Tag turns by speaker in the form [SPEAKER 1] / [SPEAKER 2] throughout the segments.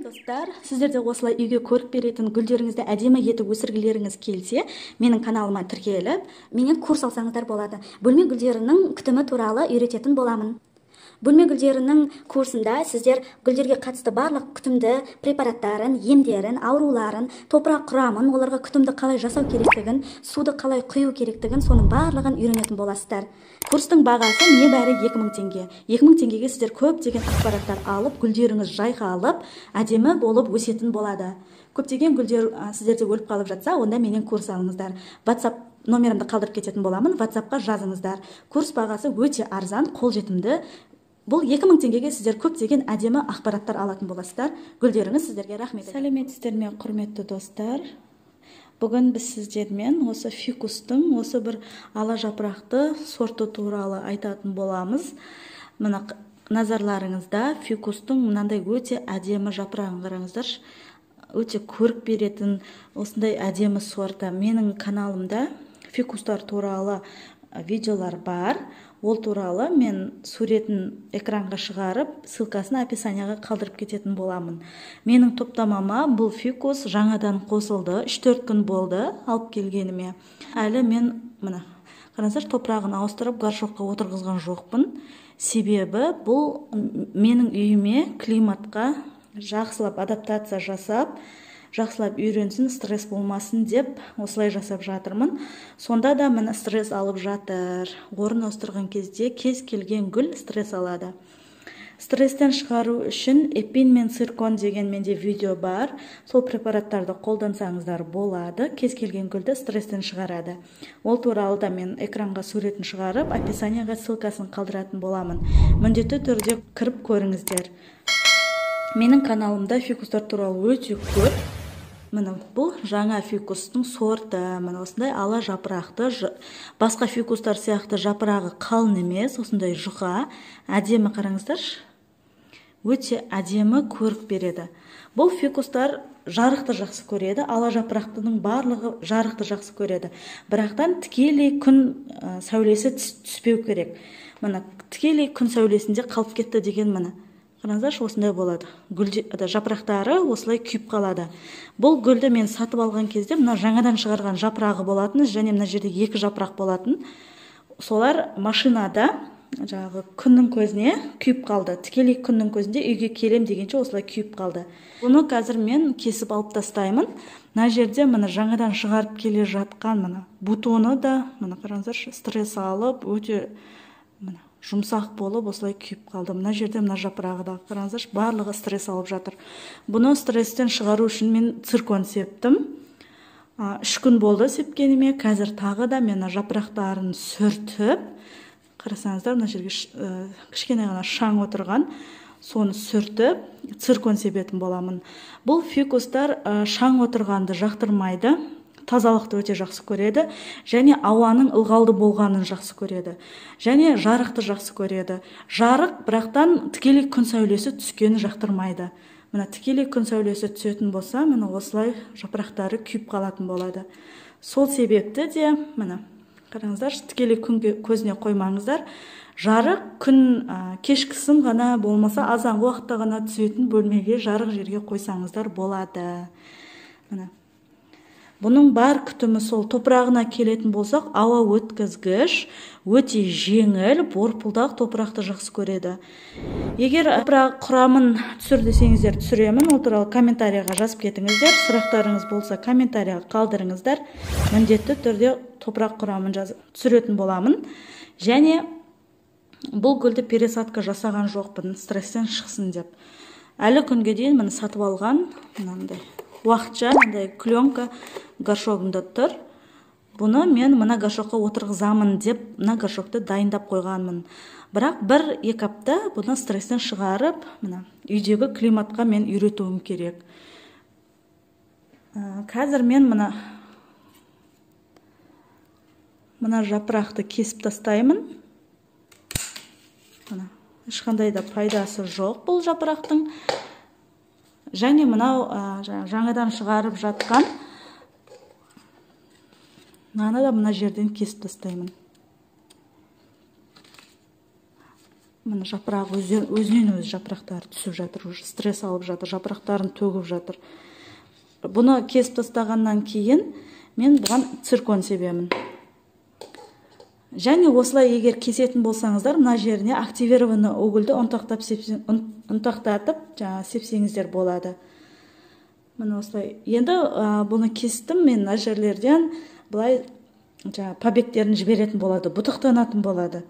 [SPEAKER 1] Сәлем достар, сіздер де осылай үйге көрік беретін гүлдеріңізді әдемі етіп өсіргілеріңіз келсе, менің каналыма тіркеліп, менен курс алсаңыздар болады. Бөлме гүлдерінің күтімі туралы үйрететін боламын. Бөлме гүлдерінің курсында сіздер гүлдерге қатысты барлық күтімді, препараттарын, емдерін, ауруларын, топырақ құрамын, оларға күтімді қалай жасау керектігін, суды қалай құю керектігін, соның барлығын үйренетін боласыздар. Курстың бағасы небәрі 2000 теңге. 2000 теңгеге сіздер көптеген ақпараттар алып, гүлдеріңіз жайқалып, әдемі болып өсетін болады. Көптеген гүлдер сіздерде өліп қалып жатса, онда менен курс алыңыздар. WhatsApp номерімді қалдырып кететін боламын, WhatsAppқа жазыңыздар. Курс бағасы өте арзан, қолжетімді. Бұл 2000 теңгеге сіздер көптеген әдемі ақпараттар алатын боласыздар. Гүлдеріңіз сіздерге рахмет.
[SPEAKER 2] Сәлеметсіздер ме, құрметті достар? Бүгін біз сіздермен осы фикустың осы бір ала жапырақты сорты туралы айтатын боламыз. Мына назарларыңызда фикустың мынандай өте әдемі жапырағын қараңыздаршы. Өте көрік беретін осындай әдемі сорты. Менің каналымда фикустар туралы видеолар бар. Ол туралы мен суретін экранға шығарып, ссылкасын описанияға қалдырып кететін боламын. Менің топтамама бұл фикус жаңадан қосылды. 3-4 күн болды алып келгеніме. Әлі мен мына қараңыздар, топырағын ауыстырып горшокқа отырғызған жоқпын. Себебі бұл менің үйіме, климатқа жақсылап адаптация жасап, жақсылап үйренсін, стресс болмасын деп осылай жасап жатырмын. Сонда да міне стресс алып жатыр. Орын ауыстырған кезде кез келген гүл стресс алады. Стресстен шығару үшін эпин мен циркон деген менде видео бар. Сол препараттарды қолдансаңыздар болады. Кез келген гүлді стресстен шығарады. Ол туралы да мен экранға суретін шығарып, описанияға ссылкасын қалдыратын боламын. Міндетті түрде кіріп көріңіздер. Менің каналымда фикустар туралы өте көп. Міне бұл жаңа фикустың сорты. Міне осындай ала жапырақты, басқа фикустар сияқты жапырағы қалың емес, осындай жұқа, әдемі қараңыздаршы. Өте әдемі көрік береді. Бұл фикустар жарықты жақсы көреді, ала жапырақтының барлығы жарықты жақсы көреді. Бірақтан тікелей күн сәулесі түспеу керек. Міне тікелей күн сәулесінде қалып кетті деген міне. Қараңыздаршы, осындай болады. Гүлде, жапырақтары осылай күйіп қалады. Бұл гүлді мен сатып алған кезде мына жаңадан шығарған жапырағы болатын, және мына жерде екі жапырақ болатын. Солар машинада жаңағы күннің көзіне күйіп қалды. Тікелей күннің көзінде үйге келем дегенше осылай күйіп қалды. Бұны қазір мен кесіп алып тастаймын. Мына жерде міне жаңадан шығарып келе жатқан міне бутоны да, міне қараңыздаршы, стресс алып, өте міне жұмсақ болып осылай күйіп қалды. Мына жерде мына жапырағы да қараңыздаршы, барлығы стресс алып жатыр. Бұны стресстен шығару үшін мен циркон септім. 3 күн болды сепкеніме. Қазір тағы да мен жапырақтарын сүртіп, қарасаңыздар, мына жерге кішкене ғана шаң отырған, соны сүртіп циркон себетін боламын. Бұл фикустар шаң отырғанды жақтырмайды. Тазалықты өте жақсы көреді, және ауаның ылғалды болғанын жақсы көреді, және жарықты жақсы көреді. Жарық бірақтан тікелей күн сәулесі түскенін жақтырмайды. Мына тікелей күн сәулесі түсетін болса, міне осылай жапырақтары күйіп қалатын болады. Сол себепті де, міне қараңыздаршы, тікелей күн көзіне қоймаңыздар. Жарық күн кешкісін ғана болмаса азанғы уақытта ғана түсетін бөлмеге, жарық жерге қойсаңыздар болады. Міне бұның бар күтімі сол. Топырағына келетін болсақ, ауа өткізгіш, өте жеңіл, борпылдақ топырақты жақсы көреді. Егер топырақ құрамын түсір десеңіздер, түсіремін. Ол туралы комментарияға жазып кетіңіздер. Сұрақтарыңыз болса, комментарияға қалдырыңыздар. Міндетті түрде топырақ құрамын түсіретін боламын. Және бұл гүлді пересадка жасаған жоқпын, стресстен шықсын деп. Әлі күнге дейін міне сатып алған мынандай уақытша мындай пленка горшогымда тұр. Бұны мен мына горшокқа отырғызамын деп мына горшокты дайындап қойғанмын. Бірақ 1-2 апта бұны стресстен шығарып, мына үйдегі климатқа мен үйретуім керек. Қазір мен мына жапырақты кесіп тастаймын. Мына ешқандай да пайдасы жоқ бұл жапырақтың. Және мынау жаңадан шығарып жатқан мынаны да мына жерден кесіп тастаймын. Міне, жапырағы өзінен өзі жапырақтары түсіп жатыр, уже стресс алып жатыр, жапырақтарын төгіп жатыр. Бұны кесіп тастағаннан кейін мен бұған циркон себемін. Және осылай егер кесетін болсаңыздар, мына жеріне активированный угольді ұнтақтатып жаңа сепсеңіздер болады. Міне, осылай. Енді бұны кестім мен, мына жерлерден былай жаңа побегтерін жіберетін болады, бұтақтанатын болады.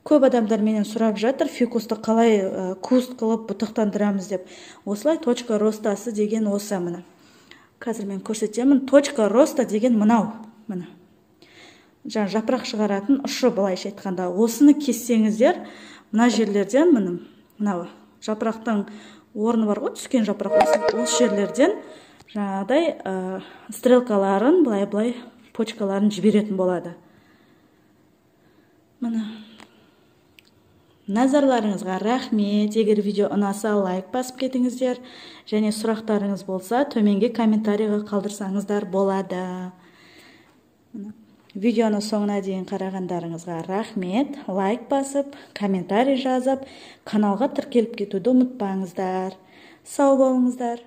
[SPEAKER 2] Көп адамдар менен сұрап жатыр, фикусты қалай куст қылып бұтақтандырамыз деп. Осылай, точка ростасы деген осы, міне. Қазір мен көрсетемін. Точка роста деген мынау, міне. Жаңа жапырақ шығаратын ұшы, былайша айтқанда. Осыны кессеңіздер, мына жерлерден, міне, мынау жапырақтың орны бар ғой, түскен жапырақ, осы жерлерден жаңағыдай стрелкаларын, былай-былай почкаларын жіберетін болады. Міне. Назарларыңызға рахмет. Егер видео ұнаса, лайк басып кетіңіздер. Және сұрақтарыңыз болса, төменге комментарийға қалдырсаңыздар болады. Видеоны соңына дейін қарағандарыңызға рахмет. Лайк басып, комментарий жазып, каналға тіркеліп кетуді ұмытпаңыздар. Сау болыңыздар.